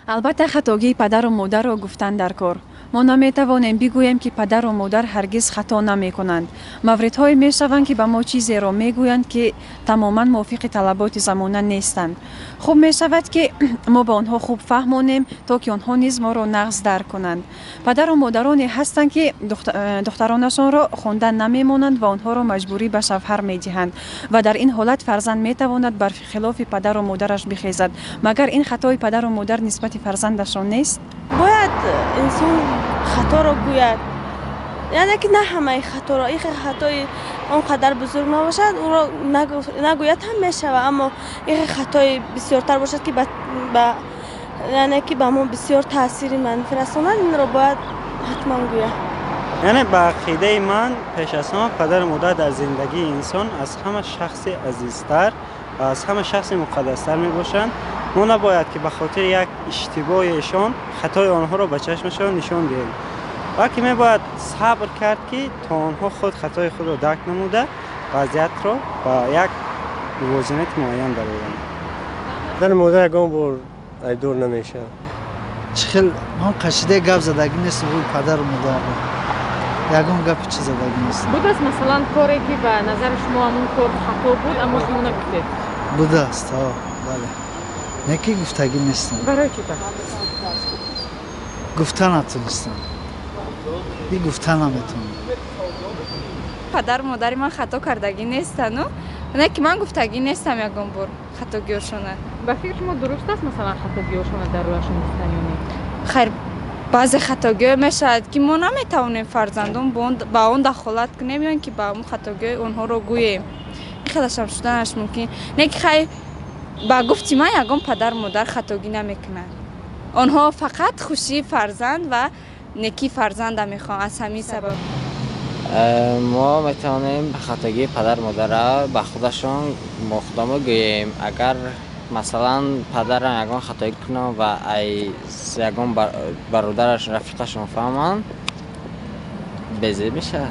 Албатта, хатогии падару модарро гуфтан дар кор. Мо наметавонем бигӯем, ки падару модар ҳаргиз хато намекунанд. Мавридҳое мешаванд, ки ба мо чизеро мегӯянд, ки тамоман мувофиқи талаботи замона нестанд. Хуб мешавад, ки мо ба онҳо хуб фаҳмонем, то ки онҳо низ моро нағз дарк кунанд. Падару модароне ҳастанд, ки духтаронашонро хондан намемонанд ва онҳоро маҷбурӣ ба шавҳар медиҳанд ва дар ин ҳолат фарзанд метавонад бар хилофи падару модараш бихезад. Магар ин хатои падару модар нисбати фарзандашон нест? Бояд инсон хаторо гӯяд, яъне ки на ҳамаи хаторо. Ин хатои он қадар бузург набошад, ӯро нагӯяд ҳам мешавад, аммо ин хатои бисёртар бошад, ки яъне ки ба мо бисёр таъсири манфӣ расонад, инро бояд ҳатман гӯяд. Яъне ба ақидаи ман, пеш аз ҳама падару модар дар зиндагии инсон аз ҳама шахси азизтар ва аз ҳама шахси муқаддастар мебошанд. Мо набояд ки ба хотири як иштибоҳи эшон хатои онҳоро ба чашмашон нишон диҳем, балки мебояд сабр кард, ки то онҳо худ хатои худро дарк намуда, вазъиятро ба як мувозинати муайян дароранд. Падару модар ягон бор айбдор намешавад. Чӣ хел ман қашида гап задагӣ нест рӯи падару модар, ягон гапи чӣ задагӣ нест. Будааст, масалан, коре, ки ба назари шумо ҳамун кор хато буд, аммо шумо нагуфтед? Будааст, бале, не ки гуфтагӣ нестам. Барои чӣ пас? Гуфта натонистам и гуфта наметавонам. Падару модари ман хато кардагӣ нестану, не ки ман гуфтагӣ нестам ягон бор хатогиҳошона. Ба фикри шумо, дуруст аст, масалан, хатогиҳошона дар рӯяшон гуфтан ё не? Хайр, баъзе хатогиҳо мешавад, ки мо наметавонем фарзандон ба он дахолат кунем ё ин ки ба он хатогиҳои онҳоро гӯем. Ин хелашам шуданаш мумкин, не ки хайр, ба гуфти ман, ягон падару модар хатогӣ намекунанд. Онҳо фақат хушии фарзанд ва некии фарзанда мехоҳанд, аз ҳамин сабаб. Мо метавонем хатогии падару модарро ба худашон мо худамо гӯем. Агар, масалан, падарам ягон хатоӣ кунам ва ай ягон бародараш, рафиқашон фаҳманд, безеб мешавад.